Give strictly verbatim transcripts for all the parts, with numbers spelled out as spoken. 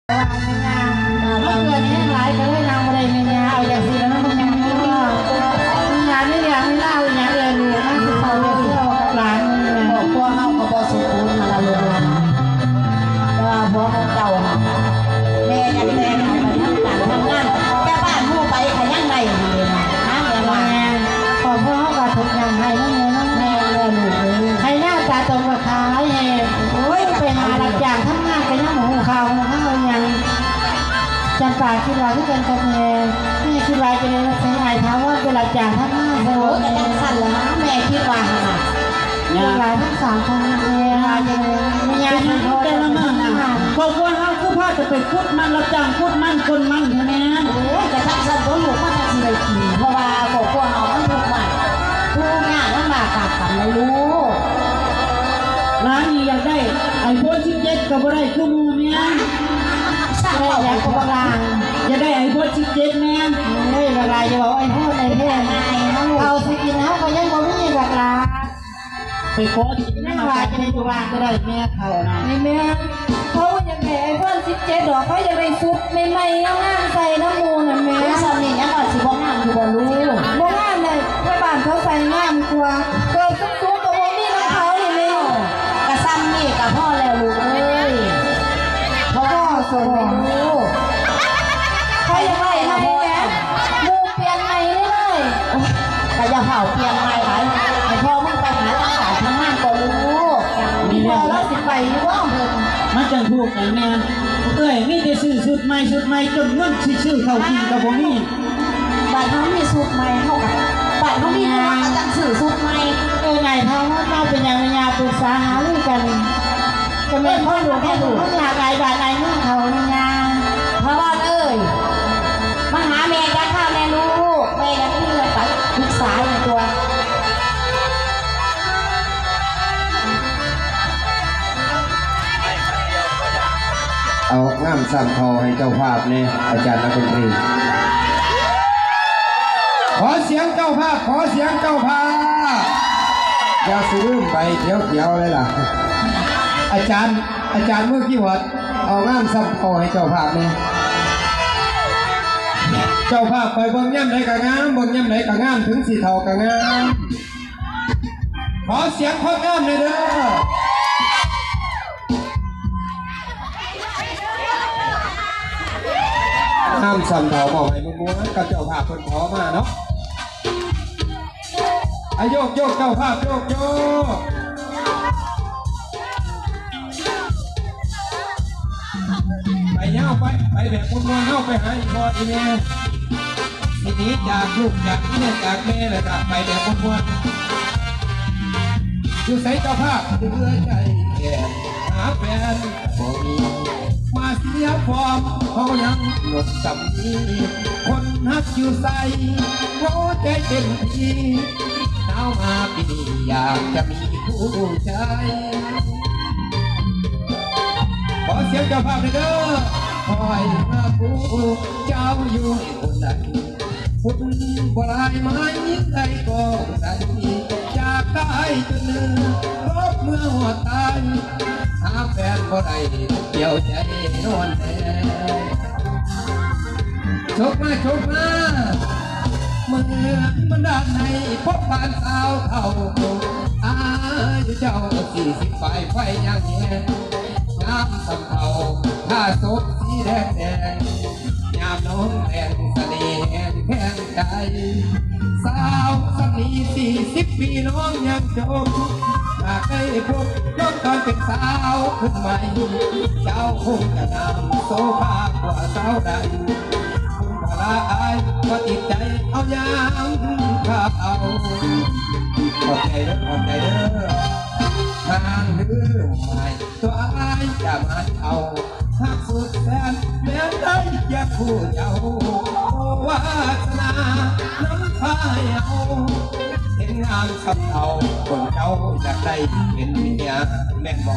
มันเกิดแห้งหลายก็เลยนางบ่ได้แม่ย่า เอาจังซี่แล้วเนาะแม่ย่าเนาะ แม่ย่ามีเรื่องมีราวอีหยังเอิ้นลูกมาสิเข้าไปเที่ยวกับหลานแม่ ครอบครัวเฮาก็บ่สมบูรณ์หั่นล่ะลูกหลาน แต่ว่าผัวของเจ้าหั่น แม่อยากแต่งให้ไปทำการทำงาน แต่บ้านหมู่ไปก็ยังได้อยู่เลยนะ นะแม่ว่า แม่น ครอบครัวเฮาก็ทุกข์ยากไร้เนาะแม่เนาะ แม่นเลยลูกเอ้ย ไถนาตัดต้นก็ขาย โอ้ย ไปหารับจ้างทำงานก็ยังบ่ฮู้ข่าวฮู้ข่าวหยัง จำปาคิดว่าคือกันกับแม่ แม่คิดว่าจะได้รับใช้อ้ายถาวรไปรับจ้างทำงานซะ โอ้ย ก็จังซั่นล่ะ แม่คิดว่าหั่นน่ะ ลูกหลานทั้งสามคนแม่ แม่ เป็นหยังแต่ละมื้อน่ะ ครอบครัวเฮาคือพากันไปขุดมัน รับจ้างขุดมัน คนมันแท้แม่ โอ้ย ก็จังซั่นตัวลูกมันจังสิได้กิน เพราะว่าครอบครัวเฮามันทุกข์มาก ทุกข์ยากลำบากกากกำนะลูก หลานนี่อยากได้ ไอโฟนสิบเจ็ด ก็บ่ได้คือหมู่แม่ ช่างเว้า อยากได้ อยากได้ไอโฟนสิบเจ็ด แม่ เฮ้ย บักหลาอย่าเว้าไอโฟน ไอแพด เขาสิกินเฮาก็ยังบ่มี บักหลา ไปขอกินแม่ว่าจะได้อยู่บ้านก็ได้ แม่เขานะ นี่แม่ เขาอยากได้ไอโฟนสิบเจ็ด ดอก เขาอยากได้ชุดใหม่ๆงามๆใส่นำหมู่นั่นแม่ คือส่ำนี้ยังว่าสิบ่งามอยู่บ่ลูก บ่งามเลย ไปบ้านเขาใส่งามกว่า เกิดสูงๆก็บ่มีนำเขานี่แม่ กะส่ำนี้กะพอแล้วลูกเอ้ย พอสมลูก เขาอยากได้ใหม่แม่ หมู่เปลี่ยนใหม่เลย โอ๊ย กะอย่าเฝ้าเปลี่ยนใหม่หลาย ให้พ่อมึงไปหาทำการทำงานก่อนลูก มีแล้ว พ่อเราสิไปอยู่บ่ มันจังถูกกันแม่ เอ้ย มีแต่ซื้อชุดใหม่ ชุดใหม่ จนเงินสิซื้อข้าวกินก็บ่มี บัดเฮามีชุดใหม่ เฮาก็ บัดเฮามีเงิน เฮาก็จังซื้อชุดใหม่ เออ นายเฒ่า เฮาเป็นหยังแม่ย่าปรึกษาหารือกัน ก็แม่นพ่อลูก พ่อลูก เฮาหลากหลายบ้านหลายเมืองเขาแม่ย่า พ่อบ้านเอ้ย มาหาแม่จักคราวแน่ลูก แม่อยากมีเรื่องไปปรึกษาอยู่ตัว เอางามซ้ำเฒ่าให้เจ้าภาพแน่ อาจารย์นักดนตรี ขอเสียงเจ้าภาพ ขอเสียงเจ้าภาพ อย่าสิลืมใบเขียวๆเลยล่ะ อาจารย์ อาจารย์มือคีย์บอร์ด เอางามซ้ำเฒ่าให้เจ้าภาพแน่ เจ้าภาพไปเบิ่งยามใดก็งาม เบิ่งยามใดก็งาม ถึงสิเฒ่าก็งาม ขอเสียงคนงามหน่อยเด้อ งามซ้ำเฒ่ามอบให้ม่วนๆกับเจ้าภาพเพิ่นขอมาเนาะ อะ โยก โยก เจ้าภาพ โยก โยก ไปยาวไป ไปแบบม่วนๆ เฮาไปหาอีพ่ออีแม่ สิหนีจากลูกจากเมียจากแม่แล้วก็ไปแบบม่วนๆ อยู่ไสเจ้าภาพ เหลือใจแค่หาแฟนก็บ่มี มาเสียฟอร์ม เขายังหลบจำดี คนฮักอยู่ไส หัวใจเต็มที่ หนาวมาปีนี้อยากจะมีคู่ใจ ขอเสียงเจ้าภาพหน่อยเด้อ คอยมาคู่เจ้าอยู่คนใด คุณบ่ลายไม้ใดก็ได้ จากใต้จนเหนือ รบเมื่อหัวตาย หาแฟนบ่ได้ เกี่ยวใจนอนแท้ ชกมา ชกมา เหมือนบรรดาในพบปานสาวเฒ่า อายุเจ้าสี่สิบปลาย ไฟยังแหง งามสำเภา ผ้าสดสีแดงแดง ยามน้องแต่งเสน่ห์แห่งแห่งใจ สาวสำนีสี่สิบปีน้องยังจม หากได้พบย้อนตอนเป็นสาวขึ้นใหม่ เจ้าคงจะงามโสภากว่าสาวใด คุณพระอายก็ติดใจเอายามเขา ขอบใจเด้อ ขอบใจเด้อ ทางเลือกใหม่ ตัวอายจะมาเอา หักสุดแสนแม้ได้เคียงคู่เจ้า โอวาสนาน้ำพายเอา เห็นงามสำเอา คนเจ้าอยากได้เป็นเมีย แม่นบ่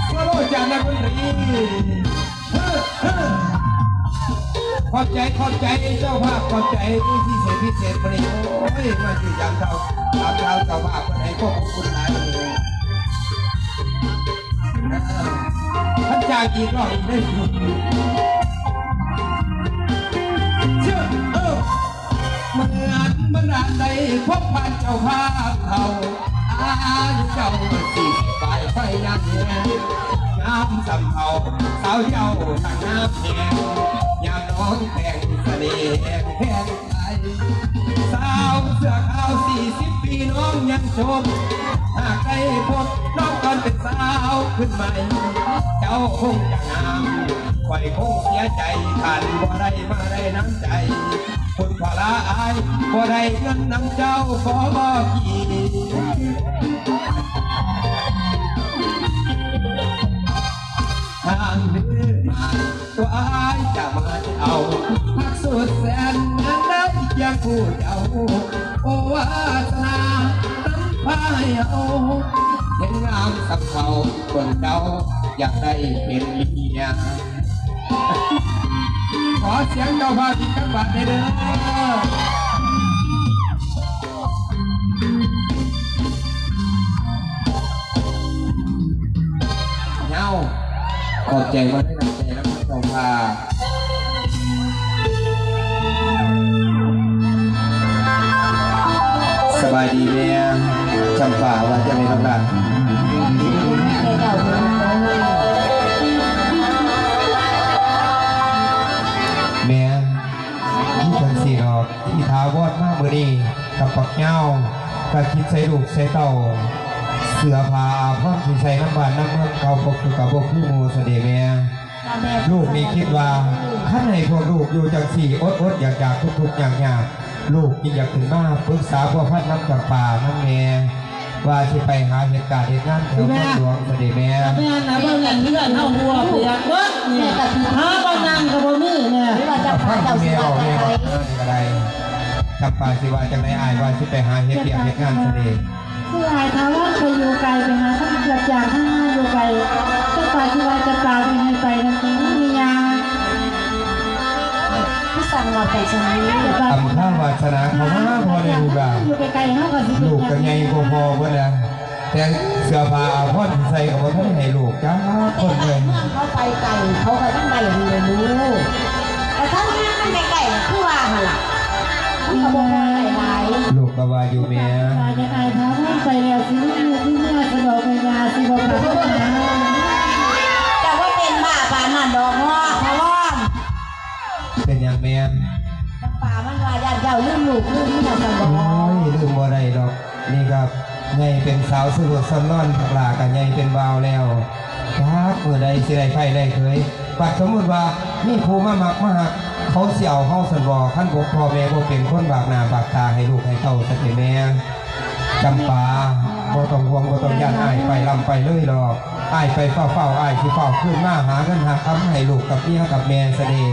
สโลว์จากนักดนตรี ขอบใจ ขอบใจเจ้าภาพ ขอบใจผู้พิเศษพิเศษคนนี้ โอ้ย มาอยู่ยามเช้า ยามเช้าเจ้าภาพคนไหนก็ขอบคุณหลายเลย เออ ท่านจ อีกรอบหนึ่ง เชื่อ เออ เหมือนบรรดาได้พบผ่านเจ้าภาพเขา อายุเจ้าสี่สิบปลายไปยังแหง งามสำเภา สาวเจ้าต่างงามแหง ยามน้องแต่งเสน่ห์แหงแพง สาวเสื้อขาวสี่สิบปีน้องยังชม หากได้พบน้องตอนเป็นสาวขึ้นใหม่ เจ้าคงจะงาม ข้อยคงเสียใจ คันบ่ได้มาได้น้ำใจ คุณพระอาย บ่ได้เงินน้ำเจ้าขอบอกที ทางเดินมา ตัวอ้ายจะมาเอา หักสุดแสนนั้นได้เพียงผู้เดียว โอวาสนา นำพาให้เอา เห็นงามสำเภา คนเจ้า อยากได้เป็นเมีย ขอเสียงเจ้าภาพอีกจักบาทเด้อ เงา ขอบใจมาได้นำใจนำเจ้าภาพ สบายดีแม่ จำปาว่าจังได๋น้องหลาน แม่ มีจังซี่ดอก อีถาวรมามื้อนี้ กับบักเหย้า ก็คิดใส่ลูกใส่เต้า เสื้อผ้าอาภรณ์ที่ใส่นำบ้านนำเมืองเก่าก็คือ ก็บ่คือหมู่ซะเด้แม่ ลูกนี่คิดว่า คันให้พวกลูกอยู่จังซี่ อดๆ อยากๆ ทุกๆ ยากๆ ลูกนี่อยากขึ้นมาปรึกษาพัวพันนำจำปานำแม่ ว่าสิไปหาเฮ็ดการเฮ็ดงานแถวเมืองหลวงซะเด้แม่ แม่นนะ เบิ่งอันเฮือนเฮาหัวเปียกเบิดนี่ หาบ่นั่งก็บ่มีแม่ หรือว่าจะพาเจ้าสิว่าจังได๋ ก็ได้ จำปาสิว่าจังได๋ อ้ายว่าสิไปหาเฮ็ดเวียกเฮ็ดงานซะเด้ คืออ้ายถาวรไปอยู่ไกล ไปหาทางรับจ้างทางงานอยู่ไกล จำปาสิว่าจำปาสิให้ไปนั่นติ มียา ผู้สั่งว่าไปสมัยนี้ อำพรางวาสนาเขามาพอได้ลูกหลาน อยู่ไกลๆ เฮาก็สิ ลูกก็ใหญ่กว่าพ่อเบิดแล้ว แต่เสื้อผ้าอาภรณ์ที่ใส่ก็บ่ทันให้ลูกจักคนเลย เมืองเขาไปไกล เขาก็ยังได้อยู่เลยลูก แต่ถ้ามันใกล้ๆ คือว่าหั่นล่ะ มันก็บ่พอได้หลาย ลูกก็ว่าอยู่แม่ ว่าจะอายถาวรไปแล้ว สิมีลูกมีเมียสะดอกแม่ย่าสิบ่กลับมาหา แต่ว่าเป็นบ้าปานนั้นดอกเนาะ ถาวร เป็นหยังแม่ จำปามันว่าย่านเจ้าลืมลูกลืมเมียซั่นบ่ โอ้ย ลืมบ่ได้ดอก นี่ก็ใหญ่เป็นสาวสลดสลอน บักหล้าก็ใหญ่เป็นบ่าวแล้ว จักมื้อใดสิได้ใผได้เขย บัดสมมุติว่ามีผู้มามักมาฮัก เขาสิเอาเฮาซั่นบ่ คันบ่ พ่อแม่บ่เป็นคนบากหน้าบากตาให้ลูกให้เต้าซะติแม่ จำปา บ่ต้องห่วง บ่ต้องย้าน อ้ายไปลำไปเลยดอก อ้ายไปฟ้าวๆ อ้ายสิฟ้าวคืนมาหาเงินหาคำให้ลูกกับเมียกับแม่ซะเด้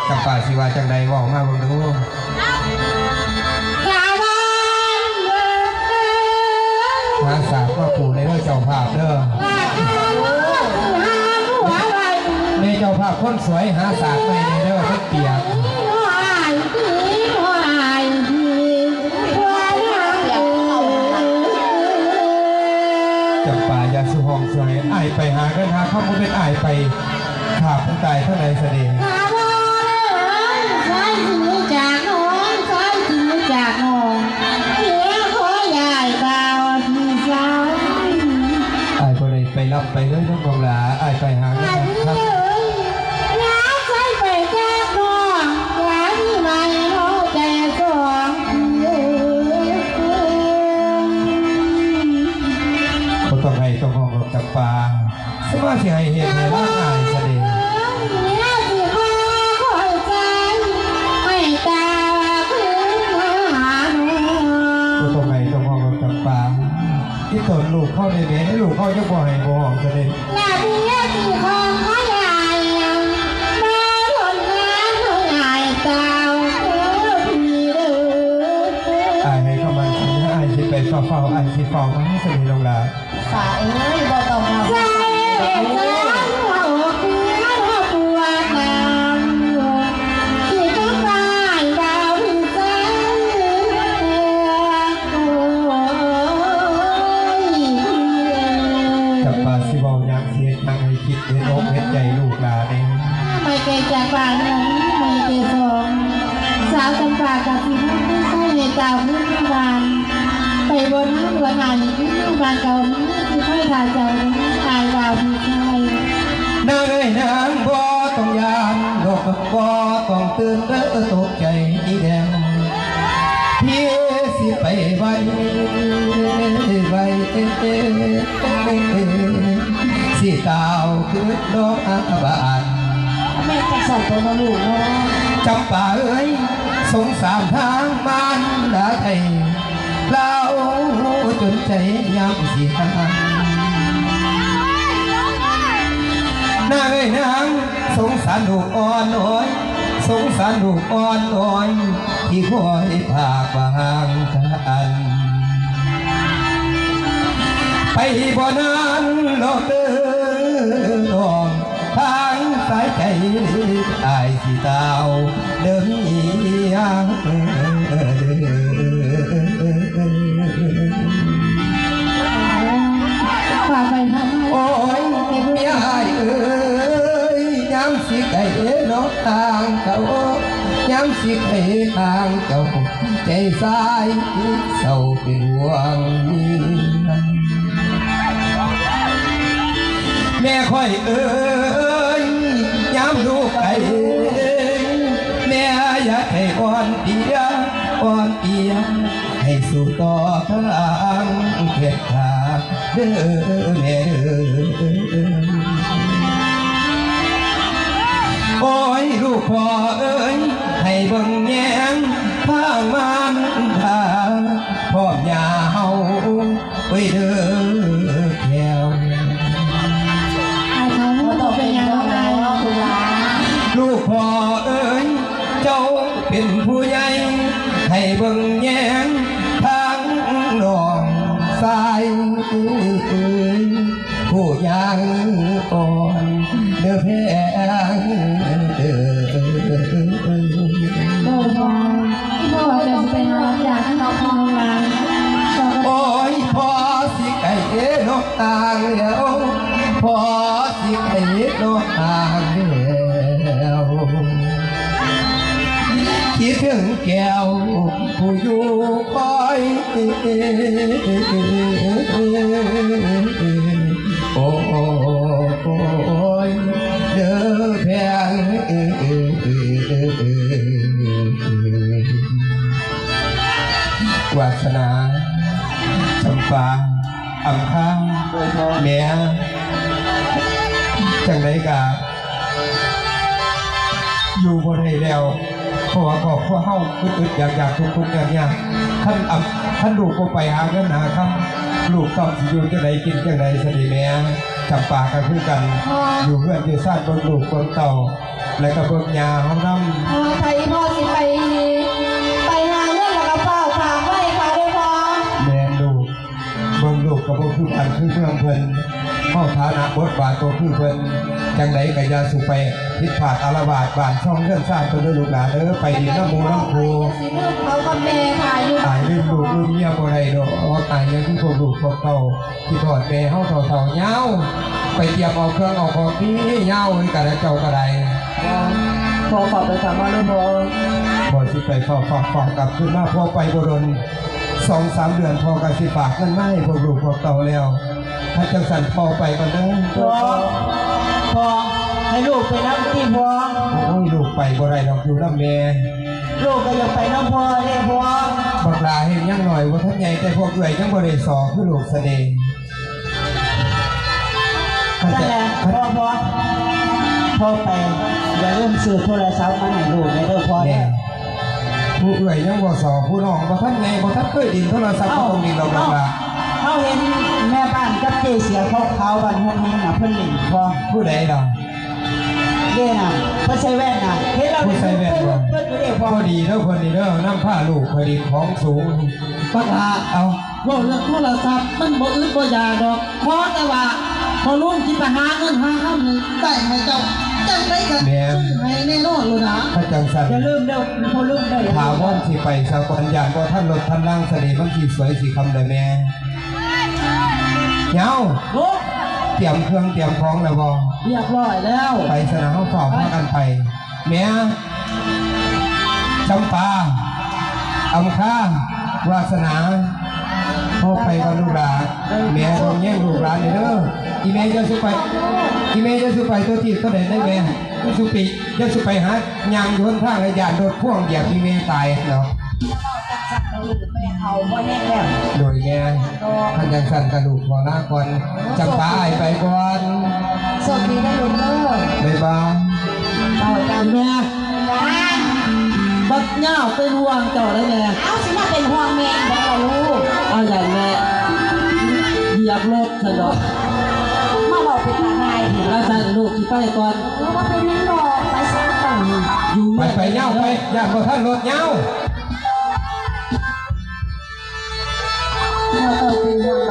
จำปาสิว่าจังใด๋ เว้ามาเบิ่งดู สาวันเด้อ หาสากมาปูในเด้อเจ้าภาพเด้อ หาลูกหาผัวไว้ แม่เจ้าภาพคนสวยหาสากมาให้แน่เด้อ มันเปียก จำปาอย่าสู่ห้องสวย อ้ายไปหาเงินหาคำ บ่แม่นอ้ายไปฆ่าผู้ตายทางใด๋ซะเด้ ข้าบ่ได้หวังสายสิจากน้อง สายสิจากน้อง เดี๋ยวขอย้ายบ่าวพี่สาว อ้ายบ่ได้ไปรับไปเลยน้องหลา อ้ายไปหาเงินหาคำ เอ้ย ย้ายใจไปจากน้อง อย่ามีไว้เฮาแต่สอง บ่ต้องไห้ต้องฮ้องดอกจำปา สิมาสิให้เฮ็ดให้ลาอายซะเด้ เมียสิขอคอยใจ ให้ตาคืนมาหาหนู บ่ต้องไห้ต้องฮ้องดอกจำปา อีตนลูกเขาได้แม่ ลูกเขายังบ่ไห้บ่ฮ้องซะเด้ ละเมียสิขอขอยาย มาหล่นงานให้อายเจ้าเด้อพี่เด้อ อ้ายให้คำมั่นสัญญา อ้ายสิไปฟ้าวๆ อ้ายสิฟ้าวมาให้สนิทลงละ สาเอ้ย บ่ต้องมา สาเอ้ย สาหัวอกเมียหัวปวดหลัง สิต้องตายบ่าวพี่ชาย โอ้ย จำปาสิเว้าหยัง สิเฮ็ดหยังให้คิดเห็นอกเห็นใจ ลูกหลานเอง ไม่ไกลจากบ้านเมืองนี้ไม่ไกลสอง สาวจำปากะสิพาผู้ชายให้ตาผู้นิวาน ไปบนห้างหัวหน้านี่คือบ้านเก่านี้สิค่อยถ่าเจ้านี้อายว่าผู้ชาย นางเอ้ยนางบ่ต้องย่านดอกบ่ต้องตื่นเด้อตกใจอีแดง พี่สิไปไวไว สิตาวคือดอกอาบาน แม่จักสั่นตัวเนาะลูกเนาะ จำปาเอ้ย สงสารทางมารดาไทย ลาวจนใจยามสิหา นางเอ้ยนาง สงสารลูกอ่อนน้อย สงสารลูกอ่อนน้อย ที่คอยปากบางกัน ไปบ่นานดอกเด้อน้อง ทางสายใจอ้ายสิตาวเด้อเมีย ฝากไปทำให้ โอ้ยเมียอ้ายเอ้ย ยามสิไกลเนาะทางเก่า ยามสิไกลทางเก่า ใจสายเศร้าเป็นห่วงเมีย แม่ข้อยเอ้ย ยามลูกไป แม่อย่าให้อ่อนเพลีย อ่อนเพลีย ให้สู้ต่อทางเพียรขาเด้อแม่เด้อ โอ้ยลูกพ่อเอ้ย ให้เบิ่งแยงทางมารดา พร้อมยาเฮา เอ้ยเด้อแก้ว ไอ้เขาบ่ต้องเป็นหยังดอก ลูกพ่อเอ้ย เจ้าเป็นผู้ใหญ่ ให้เบิ่งแยงทางน้องชายเอ้ย ผู้ยางอ่อนเด้อแพงเด้อ โอ้ยพ่อ อีพ่อจะสิไปหาอยากให้น้องทำงาน โอ้ยพ่อสิไก่นกตางแล้ว พ่อสิไก่นกตางแล้ว คิดถึงแก้วผู้อยู่คอย โอ้ยเด้อแพง วาสนา จำปา อำพา แม่ จังใดกะ อยู่บ่ได้แล้ว เพราะว่าครอบครัวเฮาอึดๆอยากๆทุกข์ๆยากๆ คันอำ คันลูกบ่ไปหาเงินหาคำ ลูกเต้าสิอยู่จังใดกินจังใดซะนี่แม่ จำปาก็คือกัน พ่อ อยู่เฮือนอยู่ซานเบิ่งลูกเบิ่งเต้า แล้วก็เบิ่งย่าเฮานำ พ่อ ถ้าอีพ่อสิไปอีหลี ไปหาเงินแล้วก็เฝ้าฝากไว้ค่ะเด้อพ่อ แม่นลูก เบิ่งลูกก็บ่คือบ้านคือเมืองเพิ่น เฮาฐานะบทบาทก็คือเพิ่น จังใดก็อย่าสู่ไปผิดพลาดอาละวาดบ้านช่องเฮือนซานเพิ่นเด้อลูกหลานเด้อ ไปดินนำหมู่นำครู อย่าสิลืมเขากับแม่ค่ะ อยู่ ตายลืมลูกลืมเมียบ่ได้ดอก ตายยังคือพวกลูกพวกเต้า คิดฮอดแม่เฮาเฒ่าๆยาว ไปเตรียมเอาเครื่องเอาของที่ยาวให้กันแล้วเจ้าก็ได้ พ่อฝากไปสามารถเด้อพ่อ พ่อสิไปเฝ้าฝากฝากกลับคืนมา พ่อไปบ่ดน สองสามเดือนพ่อก็สิฝากเงินมาให้พวกลูกพวกเต้าแล้ว ถ้าจังซั่นพ่อไปก่อนเด้อ พ่อ พ่อ ให้ลูกไปนำติพ่อ โอ้ย ลูกไปบ่ได้ดอก อยู่นำแม่ ลูกก็อยากไปนำพ่อเด้พ่อ บักหล่าเห็นยังน้อยบ่ทันใหญ่ แต่พวกเอื้อยยังบ่ได้สอคือลูกเสน่ห์ นั่นแหละ พ่อ พ่อ พ่อไป อย่าลืมซื้อโทรศัพท์มาให้ลูกแหน่เด้อพ่อเด้อ แม่ ผู้เอื้อยยังบ่สอ ผู้น้องบ่ทันใหญ่ บ่ทันเคยเล่นโทรศัพท์ เอ้า บ่ต้องเล่นดอก เอ้า บักหล่า เฮาเห็นแม่บ้านกับเจ๊เสียขาวๆบ้านโฮมเฮงน่ะ เพิ่นเล่นพ่อ ผู้ใดล่ะ เด้น่ะ เพิ่นใส่แว่นน่ะ เห็นแล้ว ผู้ใส่แว่นบ่ เพิ่นอยู่เด้พ่อ พอดีเด้อ เพิ่นนี่เด้อ นำพาลูกไปเล่นของสูง บักหล่า เอ้า เว้าเรื่องโทรศัพท์ มันบ่อึดบ่อยากดอก ขอแต่ว่าพ่อลุงสิไปหาเงินหาคำนี่ได้ให้เจ้า จังใดก็ แม่น ซื้อให้แน่นอนเลยนะ ถ้าจังซั่น อย่าลืมเด้อ พ่อลุงเด้อ ถาวรสิไปซะก่อน ย่านบ่ทันรถทันราง เสน่ห์มันสิสวยสิคำได้แม่ เหย้า โอ้ เตรียมเครื่องเตรียมของแล้วบ่ เรียบร้อยแล้ว ไปสนามเขาสอบพากันไป แม่จำปาอำคาวาสนาเขาไปกับลูกหลาน แม่ต้องแย่งลูกหลานเลยเด้อ อีแม่จะสุไป อีแม่จะสุไปตัวที่ตัวไหนได้แม่ สุปีจะสุไปหายางอยนทางเลยยานรถพ่วงเหยียบอีแม่ตายเนาะ จังซั่นก็ลูกแม่เฒ่าบ่แฮงแล้ว โดยแม่ คันจังซั่นก็ลูกขอลาก่อน จำปาอ้ายไปก่อน โชคดีนะลูกเด้อ บ๊ายบาย เจ้าจ้า แม่ จ้า บักเหง้าเป็นห่วงเจ้าได้แม่ เอาสิมาเป็นห่วงแม่บ่ล่ะลูก เอาอย่างแม่ เหยียบรถซะดอก มาเว้าเป็นตาหายแท้ แล้วซั่นลูกสิไปก่อน เออ บ่เป็นหยังดอก ไปซะก่อน อยู่ ไป ไปเหง้าไป ย่านบ่ทันรถเหง้า บ่ต้องเป็นห่วง